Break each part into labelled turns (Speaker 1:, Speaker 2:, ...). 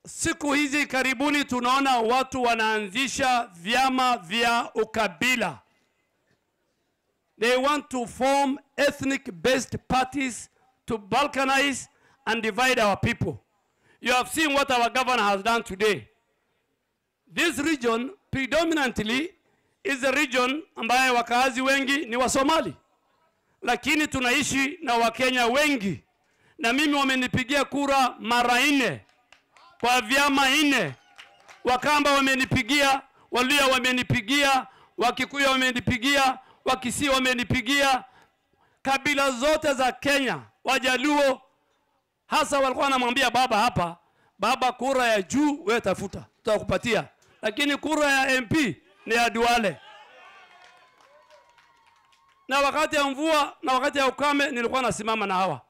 Speaker 1: Siku hizi karibuni tunaona watu wanaanzisha vyama vya ukabila. They want to form ethnic-based parties to balkanize and divide our people. You have seen what our governor has done today. This region predominantly is a region ambaye wakaazi wengi ni wa Somali. Lakini tunaishi na Wakenya wengi. Na mimi wamenipigia kura mara 4 kwa vyama 4. Wakamba wamenipigia, Waluya wamenipigia, Wakikuyu wamenipigia, Wakisii wamenipigia. Kabila zote za Kenya, Wajaluo hasa walikuwa wanamwambia baba hapa, baba kura ya juu wewe tafuta, tutakupatia. Lakini kura ya MP ni ya Duale. Na wakati ya mvua na wakati ya ukame nilikuwa nasimama na hawa.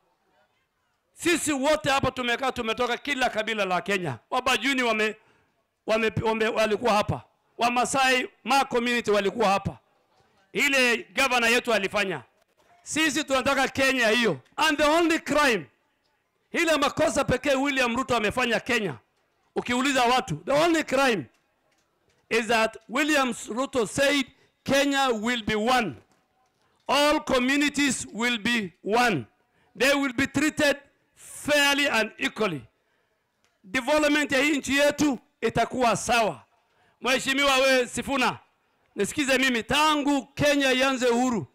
Speaker 1: Sisi wote hapa tumekaa, tumetoka kila kabila la Kenya. Wabajuni walikuwa hapa. Wamasai, ma community walikuwa hapa. Ile governor yetu alifanya. Sisi tunataka Kenya hiyo. And the only crime, ile makosa pekee William Ruto amefanya Kenya, ukiuliza watu, the only crime is that William Ruto said Kenya will be one. All communities will be one. They will be treated fairly and equally. Development ya hii nchi yetu itakuwa sawa. Mheshimiwa we Sifuna, nisikize mimi, tangu Kenya ianze uhuru,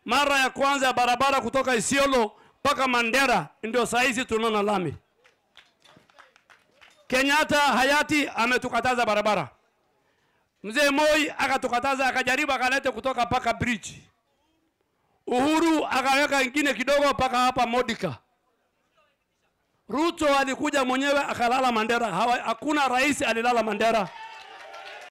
Speaker 1: mara ya kwanza barabara kutoka Isiolo mpaka Mandera ndio saizi tunaona lami. Kenyatta hayati ametukataza barabara. Mzee Moi akatukataza, akajaribu akalete kutoka paka bridge. Uhuru akaweka ingine kidogo paka hapa Modica. Ruto alikuja mwenyewe akalala Mandera. Hakuna rais alilala Mandera.